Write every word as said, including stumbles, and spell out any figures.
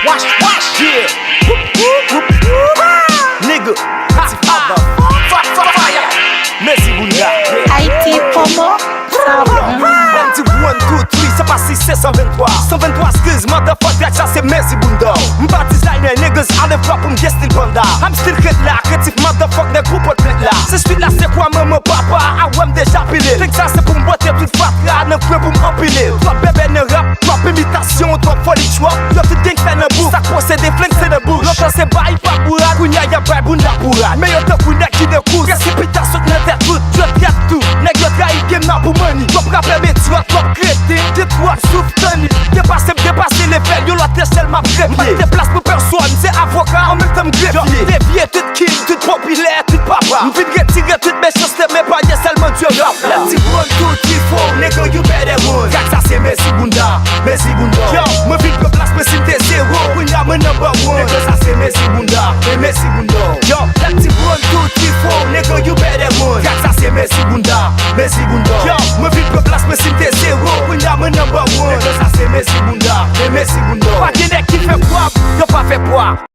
Wash, wash, yeah. Whoop, whoop, whoop, whoop. Nigga, hot, hot, fire. Mezi bounda. Ayiti, Kongo, sa bon. Banm di one, two, three, sa pa sis, se san venntwa. San venntwa, excuse, motherfuck, that shot se Mezi bounda. M pa designer, niggas, I live rap, m gen stil panda. I'm still red la, kreatif, motherfuck, nèg pou pot plent la. Se street la, se kwa manman, papa, a wè m deja pile. Tank sa, se pou m bote tout fatra, nan kwen pou m anpile. Twòp bèbè nan rap, twòp imitasyon, twòp foli trap. Yo tout gang fè nan bouk. Sa k posede flenk se nan bouch. Lontan se bay pa bourad, kounya y ap bay bounda bourad. Men yo tankou nèg ki nan kous. Presipitasyon nan tèt tout, yo trèt tou. Nèg yo trayi game nan pou money. Twòp rapè medyòk, twòp kreten, gen twòp souf tanni. Depase m depase level, yon lòt echèl m ap grepe. M pa kite plas pou pèsonn, se avoka an menm tan m grefye. Devye tout king, tout popilè, tout papa. M vin retire tout mechanste, men pa gen sèlman Dye rap la. Ti one, two, three, four, nigga, you better run. Gad sa se Mezi bounda, Mezi bounda. Yo, mwen vin pran plas mwen si m te zewo. Kounya mwen number one. Nigga, sa se Mezi bounda, e Mezi bounda. Yo, that ti one, two, three, four, nigga, you better run. Gad sa se Mezi bounda, Mezi bounda. Yo, mwen vin pran plas mwen si m te zewo. Kounya mwen number one. Nigga, sa se Mezi bounda, e Mezi bounda. Pa gen nèg ki fè pwa, yo pa fè pwa.